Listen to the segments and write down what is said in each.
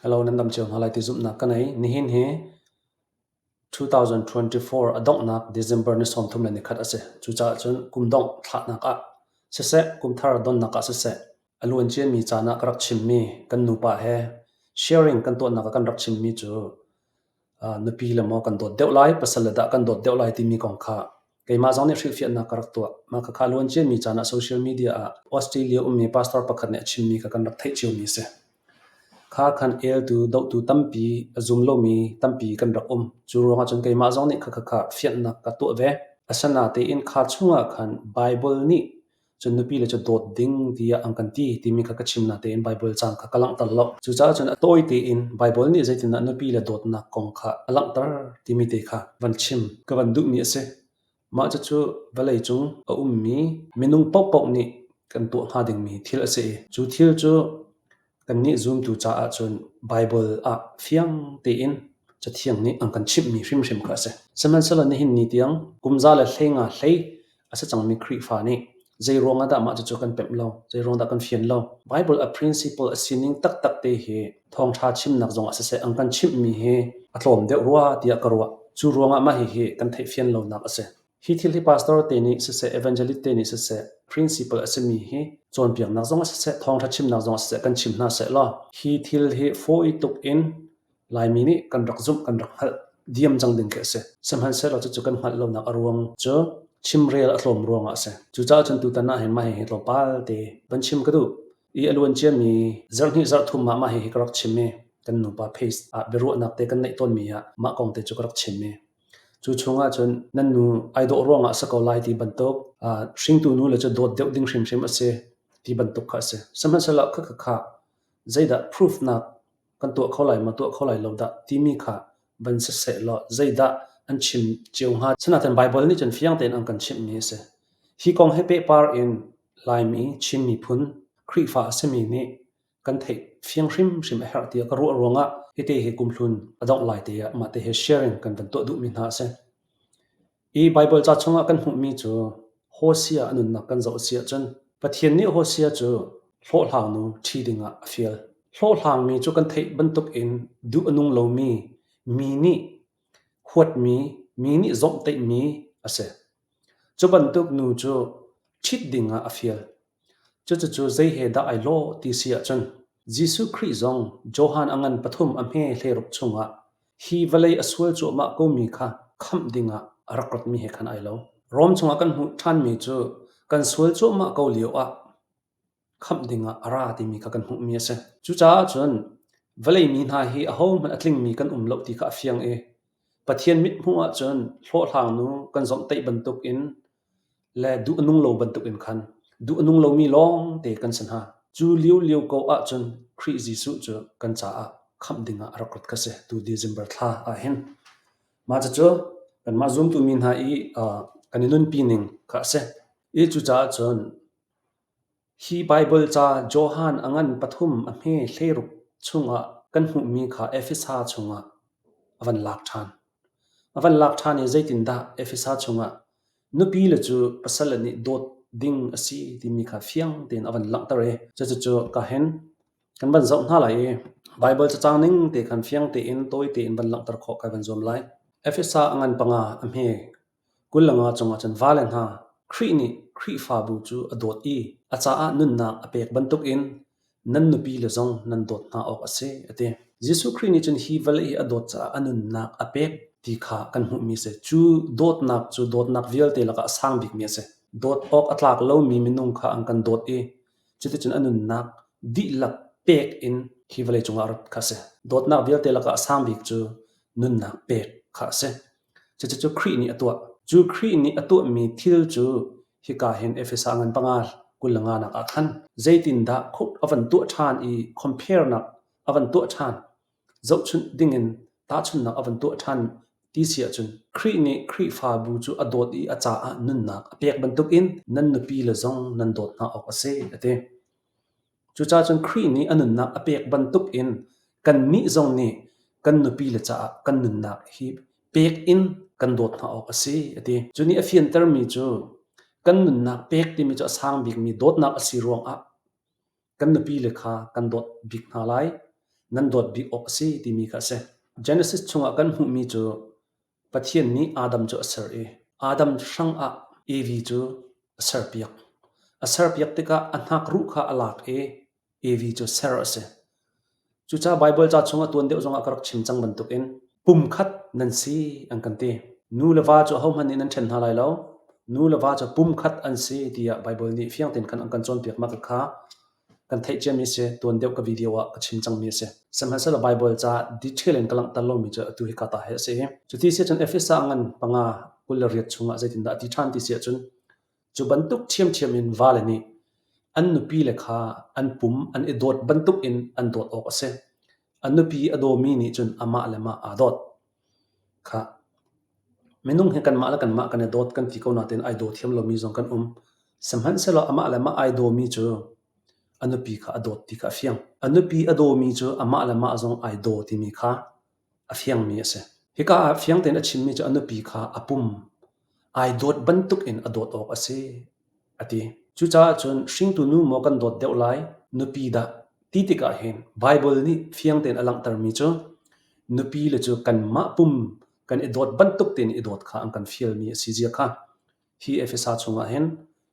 Hello, nan dam cio hna lai ti zumhnak ka nei. Nihin hi 2024 a donghnak December ni 31 a si. Cucaah cun kum dongh thlahnak ah siseh, kum thar donnak ah siseh, a luan ciami caan ah ka rak chimmi kan nupa he sharing kan tuahnak ah kan rak chimmi cu nupi le maw kan dawt deuh lai, pasal le dah kan dawt deuh lai timi kong kha keimah zong nih hrilhfiahnak ka rak tuah. Mah khakha luan ciami caan ah social media ah Australia ummi pastor pakhat nih a chimmi kha kan rak theih ciomi a si. Kha khan eltu, dohtu tampi, a zum lomi tampi kan rak um. Cu ruangah cun keimah zong nih khakha fianhnak ka tuah ve. Asinain kha chungah khan Baibal nih cun nupi le cu dawt ding tiah an kan ti timi kha ka chim natein Baibal caang kha ka langhter lo. Cucaah cun a tawi tein Baibal nih zeitindah nupi le dawtnak kong kha a langhter timi te kha van chim ka van duhmi a si. Mah cucu vawleicung a ummi minung paohpaoh nih kan tuah hnga dingmi thil a si i cu thil cu kannih zumtu caah cun Baibal ah fiang tein Cathiang nih an kan chimhmi hrimhrim kha a si. Sihmanhsehlaw nihin ni tiang kum za le hleinga hlei a si cangmi Khrihfa nih zei ruangah dah mah cucu kan pemh lo, zei ruang dah kan fian lo? Bible a principle a sining taktak te hi thawngṭha chimnak zongah siseh an kan chimhmi hi a tlawm deuh rua tiah ka ruah. Cu ruangah mah hihi kan theihfian lonak a si. Hi thil hi pastor te nih siseh, evangelist te nih siseh, principle a simi hi cawnpiaknak zongah siseh, thawngṭha chimnak zongah siseh kan chim hna seh law hi thil hi fawi tuk in Laimi nih kan rak zumh, kan rak hngalh diam cang ding khi a si. Sihmanhsehlaw cucu kan hngalh lonak a ruang cu chimrel a tlawm ruangah a si. Cucaah cun tutan ah hin mah hihi tlawmpal te van chim ka duh. I a luan ciami zarhhnih zarhthum ah mah hihi ka rak chim i kan nupa page ah biaruahnak te kan neih tawnmi ah mah kong te cu ka rak chim i cu chungah cun nan nu ai dawh ruangah a si ko lai ti bantuk hringtu nu le cu dawt deuh ding hrimhrim a si ti bantuk kha a si. Sihmanhsehlaw khakha kha zeidah proof nak kan tuah kho lai maw tuah kho lai lo dah timi kha van si seh law zeidah an chim cio hnga. Sinain Baibal nih cun fiang tein an kan chimhmi a si. Hi kong he pehpar in Laimi Chin miphun Khrihfa a simi nih kan theih fiang hrimhrim a herh tiah ka ruah ruangah hite hi kumhlun a dongh lai te ah mah te he sharing kan van tuah duhmi hna a si. Hi Baibal ca chungah kan hmuhmi cu Hosea a nunnak kan zoh a si ahcun Pathian nih Hosea cu hlawhhlangnu ṭhi dingah a fial. Hlawhhlangmi cu kan theih bantukin duh a nung lomi, mi nih huatmi, mi nih zawmhtaihmi a si. Cu bantuk nu cu ṭhit dingah a fial. Cucucu zei he dah ai lawh ti si ahcun Jesuh Khrih zong Johan a ngan pathum a hme hleiruk chungah hi vawlei a sual cuahmah komi kha khamh dingah a rak ratmi he khan ai lo. Rom chungah kan hmuh ṭhanmi cu kan sual cuahmah ko lioah khamh dingah a ra timi kha kan hmuhmi a si. Cucaah cun vawlei mi hna hi ahohmanh a tlingmi kan um lo ti kha a fiang i Pathian mithmuh ahcun hlawhhlangnu kan zawmhtaih bantukin le duh a nung lo bantukin khan duh a nung lomi lawngte kan si hna. Cu lio ko ahcun Khrih Jesuh cu kan caah khamh dingah a rak rat kha si tu December thla ah hin. Mah cucu kanmah zumtu mi hna i kan i nunpi ning kha a si. I cucaah cun hi Baibal ca Johan a ngan pathum a hme hleiruk chungah kan hmuhmi kha Efesa chungah a van lak ṭhan. A van lak ṭhan i zeitindah Efesa chungah nupi le cu pasal nih dawt ding a si timi kha fiang tein a van langhter i cucucu ka hen kan van zoh hna lai i Baibal cacang ning te khan fiang tein tawi tein van langhter khawh kai van zuam lai. Efesa a ngan panga a hme 25 cungah cun vale hna Khrih nih Khrihfabu cu a dawt i a caah nunnak a pek bantukin nan nupile zong nan dawt hna awk a si, a ti. Jesuh Khrih nih cun hi vawlei hi a dawt caah a nunnak a pek ti kha kan hmuhmi a si. Cu dawtnak cu dawtnak vialte lakah a sang bikmi a si. Dawt awk a tlak lomi minung kha an kan dawt i cuticun a nunnak dihlak pek in hi vawlei cungah a rat kha a si. Dawtnak vialte lakah a sang bik cu nunnak pek kha a si. Cucu Khrih nih a tuah. Cu Khrih nih a tuahmi thil cu hika hin Efesa ngan panga 25 nak ah khan zeitindah a van tuah ṭhan i compare-nak a van tuah ṭhan, zohchunh dingin tahchunhnak a van tuah ṭhan ti si ahcun Khrih nih Khrihfabu cu a dawt i a caah nunnak a pek bantukin nan nupile zong nan dawt hna awk a si, a ti. Cucaah cun Khrih nih a nunnak a pek bantukin kannih zong nih kan nupile caah kan nunnak hi pek in kan dawt hna awk a si, a ti. Cu nih a fiantermi cu kan nunnak pek timi cu a sang bikmi dawtnak a si ruangah kan nupile kha kan dawt bik hna lai. nan dawt bik awk a si timi kha a si. Genesis chungah kan hmuhmi cu Pathian nih Adam cu a ser i Adam hrangah Evi cu a serpiak. A serpiak tikah a hnakruh kha a lak i Evi cu ser a si. Cucaah Baibal ca chungah tuan deuh zongah ka rak chim cang bantukin pumkhat nan si an kan ti. Nu le va cu ahohmanh nih nan ṭhen hna lai lo. Nu le va cu pumkhat an si tiah Baibal nih fiang tein khan an kan cawnpiak mak kha kan theih ciami a si. Tuan deuh ka video ah ka chim cangmi a si. Sihmanhsehlaw Baibal ca detail in ka langhter lomi cu atu hi ka ta hi a si. Cuti si ahcun Efesa ngan panga 28 chungah zeitindah a ti ṭhan ti si ahcun Cu bantuk ṭhiamṭhiam in vale nih an nupile kha an pum an i dawt bantukin an dawt awk a si. A nupi a dawmi nih cun amah le mah aa dawt. Khah. Minung hi kanmah le kanmah kan i dawt kan ti ko nain ai daw thiam lomi zong kan um. Sihmanhsehlaw amah le mah ai dawmi cu a nupi kha a dawt ti kha a fiang. A nupi a dawmi cu amah le mah zong ai daw timi kha a fiangmi a si. Hika ah fiang tein a chimmi cu a nupi kha a pum ai dawt bantukin a dawt awk a si a ti. Cucaah cun hringtu nu maw kan dawt deuh lai, nupi dah ti tikah hin Baibal nih fiang tein a langhtermi cu nupi le cu kanmah pum kan i dawt bantuk tein i dawt kha an kan fialmi a si zia kha hi Efesa chungah hin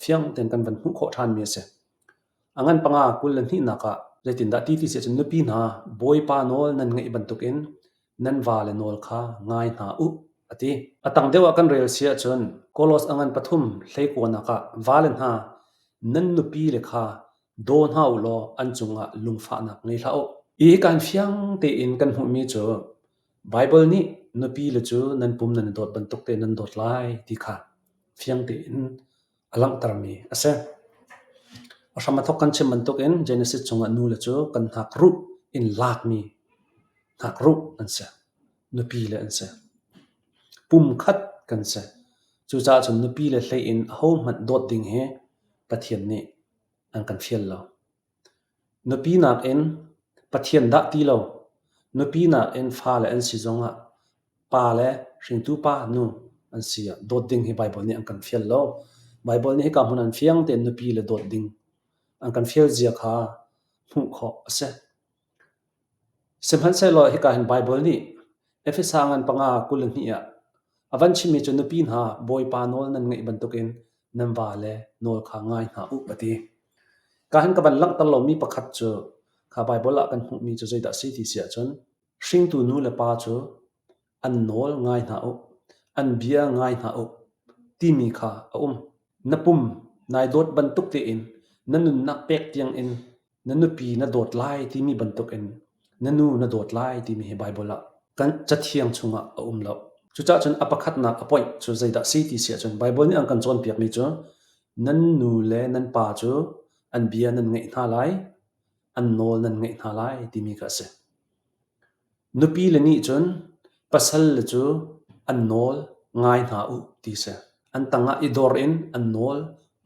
fiang tein kan van hmuh khawh ṭhanmi a si. A ngan panga 22nak ah zeitindah ti ti si ahcun nupi hna Bawipa nawl nan ngaih bantukin nan vale nawl kha ngai hna u a ti. A tang deuh ah kan rel si ahcun Kolos a ngan pathum hleikuanak ah vale hna nan nupi le kha daw hna u law an cungah lungfahnak ngei hlah u. Hi kan fiang tein kan hmuhmi cu Baibal nih nupi le cu nan pum nan i dawt bantuk tein nan dawt lai ti kha fiang tein a langhtermi a si. A hram a thawk kan chim bantukin Genesis chungah nu le cu kan hnakruh in lakmi hnakruh an si. Nupi le an si. Pumkhat kan si. Cucaah cun nupi le hlei in ahohmanh dawt ding hi Pathian nih an kan fial lo. Nupi nakin Pathian dah ti lo, nupi nakin fale an si zongah pa le hringtu pa nu an si ah dawt ding hi Baibal nih an kan fial lo. Baibal nih hika hmun an fiang tein nupi le dawt ding an kan fial zia kha hmuh khawh a si. Sihmanhsehlaw hika hin Baibal nih Efesa ngan panga 22 ah a van chimmi cu nupi hna Bawipa nawl nan ngaih bantukin nan vale nawl kha ngai hna u a ti. Ka hin ka van langhter lomi pakhat cu kha Baibal ah kan hmuhmi cu zeidah a si ti si ahcun hringtu nu le pa cu an nawl ngai hna u, an bia ngai hna u timi kha a um. Na pum nai dawt bantuk tein na nunnak pek tiangin na nupi na dawt lai timi bantukin na nu na dawt lai timi hi Baibal ah kan cathiang chungah a um lo. Cucaah cun a pakhatnak a point cu zeidah si ti si ahcun Baibal nih an kan cawnpiakmi cu nan nu le nan pa cu an bia nan ngaih hna lai, an nawl nan ngaih hna lai timi kha a si. Nupi le nih cun pasal le cu an nawl ngai hna u ti si. An tangah i dor in an nawl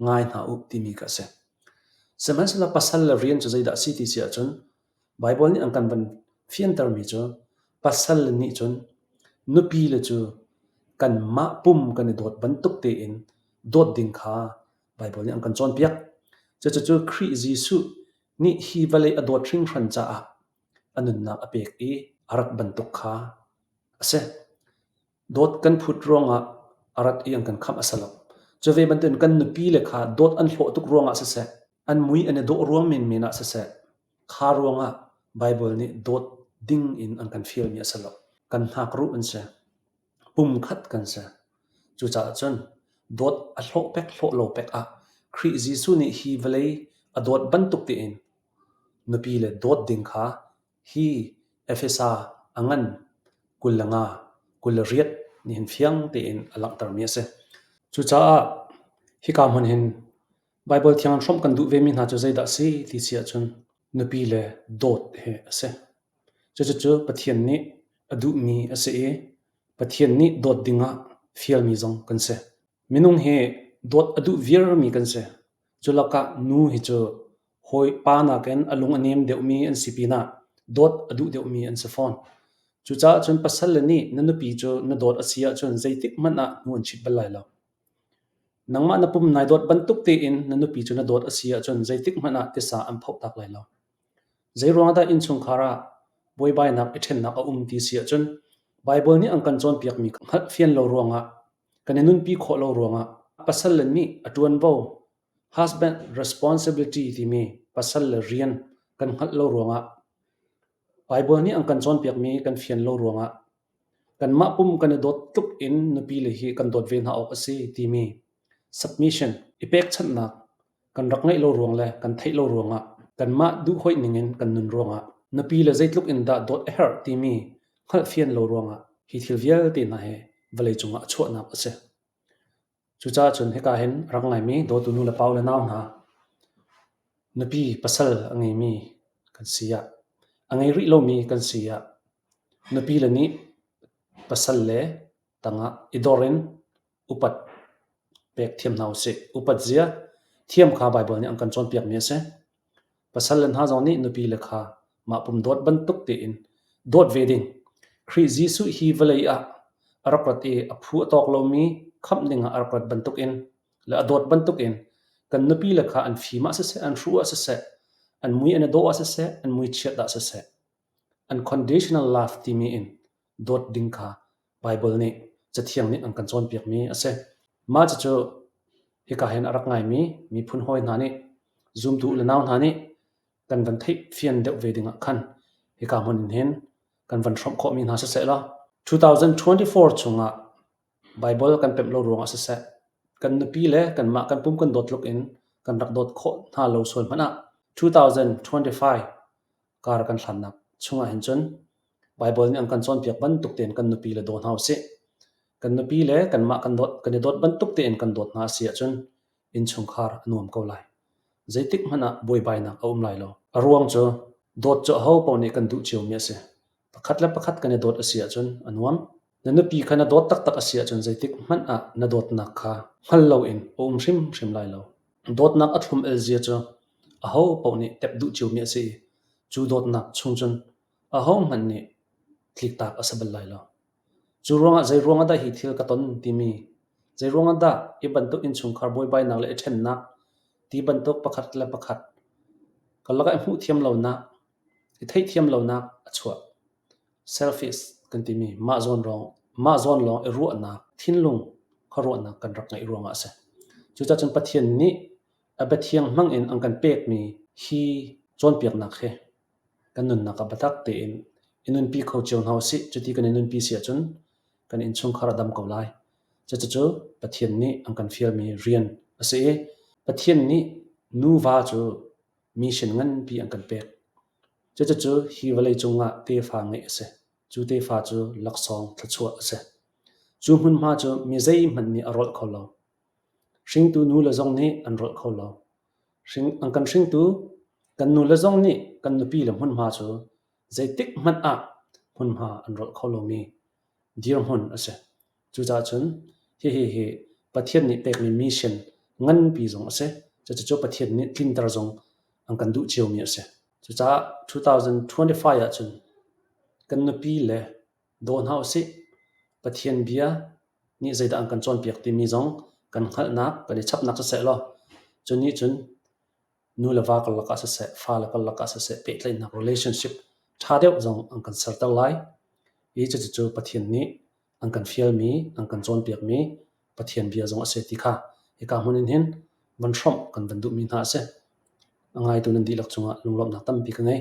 ngai hna u timi kha a si. Sihmanhsehlaw pasal le rian cu zeidah a si ti si ahcun Baibal nih an kan van fiantermi cu pasal le nih cun nupi le cu kanmah pum kan i dawt bantuk tein dawt ding kha Baibal nih an kan cawnpiak. Cucu Khrih Jesuh nih hi vawlei a dawt hringhran caah a nunnak a pek i a rat bantuk kha a si. Dawt kan phut ruangah a rat i an kan khamh a si lo. Cu ve bantukin kan nupi le kha dawt an hlawh tuk ruangah siseh, an mui an i dawh ruang menmen ah siseh, kha ruangah Baibal nih dawt ding in an kan fialmi a si lo. Kan hnakruh an si. Pumkhat kan si. Cucaah cun dawt a hlawh pek hlawh lo pek ah Khrih Jesuh nih hi vawlei a dawt bantuk tein nupi le dawt ding kha hi Efesa a ngan 25, 28 nihin fiang tein a langhtermi a si. Cucaah hika hmun hin Baibal thiang in hrawmh kan duh vemi hna cu zeidah a si ti si ahcun nupi le dawt hi a si. Cucu Pathian nih a duhmi a si i Pathian nih dawt dingah fialmi zong kan si. Minung hi dawt a duh viarmi kan si. Cu lakah nu hi cu hawi pa nakin a lung a nem deuhmi an si pinah dawt a duh deuhmi an si fawn. Cucaah cun pasal le nih na nupi cu na dawt a si ahcun zeitik hmanh ah hnu an chit bal lai lo. Nangmah na pum nai dawt bantuk tein na nupi cu na dawt a si ahcun zeitik hmanh ah tisa an phoh tak lai lo. Zeiruang dah innchungkhar ah buaibainak i ṭhennak a um ti si ahcun Baibal nih an kan cawnpiakmi hngalh fian lo ruangah kan i nunpi khawh lo ruangah pasal le nih a ṭuanvo husband responsibility timi pasal le rian kan hngalh lo ruangah Baibal nih an kan cawnpiakmi kan fian lo ruangah kanmah pum kan i dawt tluk in nupi le hi kan dawt ve hna awk a si timi submission i pekchanhnak kan rak ngeih lo ruang le kan theih lo ruangah kanmah duhhoih ningin kan nun ruangah nupi le zeitluk in dah dawt a herh timi hngalhfian lo ruangah hi thil vialte hna hi vawlei cungah a chuahnak a si. Cucaah cun hika hin a rak ngaimi dawtu nu le pa le nau hna nupi pasal a ngeimi kan si ah a ngei rih lomi kan si ah nupi le nih pasal le tangah i dor in upat pek thiam hna usih. Upat zia thiam kha Baibal nih an kan cawnpiakmi a si. Pasal le hna zong nih nupi le kha mah pum dawt bantuk tein dawt ve ding. Khrih Jesuh hi vawlei ah a rak rat i a phu a tawk lomi khamh dingah a rak rat bantukin le a dawt bantukin kan nupi le kha an fim ah siseh, an hruh ah siseh, an mui an i dawh ah siseh, an mui chiat ah siseh, unconditional love timi in dawt ding kha Baibal nih Cathiang nih an kan cawnpiakmi a si. Mah cucu hika hin a rak ngaimi miphun hawi hna nih zumtu u le nau hna nih kan van theih fian deuh ve dingah khan hika hmun in hin kan van hrawmh khawhmi hna siseh law 2024 chungah Baibal kan pemh lo ruangah siseh kan nupi le kanmah kan pum kan dawt tluk in kan rak dawt khawh hna lo sual hmanh ah 2025 kar kan hlannak chungah hin cun Baibal nih an kan cawnpiak bantuk tein kan nupi le daw hna usih. Kan nupi le kanmah kan dawt kan i dawt bantuk tein kan dawt hna a si ahcun innchungkhar a nuam ko lai. Zeitik hmanh ah buaibainak a um lai lo. A ruang cu dawt cu aho paoh nih kan duh ciomi a si. Pakhat le pakhat kan i dawt a si ahcun a nuam. Na nupi kha na dawt taktak a si ahcun zeitik hmanh ah na dawtnak kha hngal loin a um hrimhrim lai lo. Dawtnak a thlum el zia cu aho paoh nih tep duh ciomi a si i cu dawtnak chung cun ahohmanh nih tliktak a si bal lai lo. Cu ruangah zei ruangah dah hi thil ka ton timi, zei ruangah dah hi bantuk innchungkhar buaibainak le i ṭhennak ti bantuk pakhat le pakhat karlak ah i hmuh thiam lonak, i theihthiam lonak a chuah. Selfish kan timi mah zawn lawng mah zawn lawng i ruahnak, thinlung khuaruahnak kan rak ngeih ruangah a si. Cucaah cun Pathian nih a biathiang hmang in an kan pekmi hi cawnpiaknak hi kan nunnak ah biatak tein i nunpi kho cio hna usih. Cuti kan i nunpi si ahcun kan innchungkhar a dam ko lai. Cucu Pathian nih an kan fialmi rian a si i Pathian nih nuva cu mission nganpi an kan pek. Cucu hi vawlei cungah tefa ngeih a si. Cu tefa cu laksawng thluachuah a si. Cu hmunhma cu mi zeihmanh nih a rolh kho lo. Hringtu nu le zong nih an rolh kho lo. An kan hringtu kan nu le zong nih kan nupi le hmunhma cu zeitik hmanh ah hmunhma an rolh kho lomi dirhmun a si. Cucaah cun hihi hi Pathian nih pekmi mission nganpi zong a si. Cucu Pathian nih tlinter zong an kan duh ciomi a si. Cucaah 2025 ahcun kan nupi le daw hna usih. Pathian bia nih zeidah an kan cawnpiak timi zong kan hngalhnak, kan i chapnak siseh law, cu nih cun nu le va karlak ah siseh, fale karlak ah siseh pehtlaihnak relationship ṭha deuh zong an kan serter lai. Hi cucu Pathian nih an kan fialmi, an kan cawnpiakmi Pathian bia zong a si ti kha hika hmun in hin van hrawmh kan van duhmi hna a si. A ngaitu nan dihlak cungah lunglawmhnak tampi ka ngei.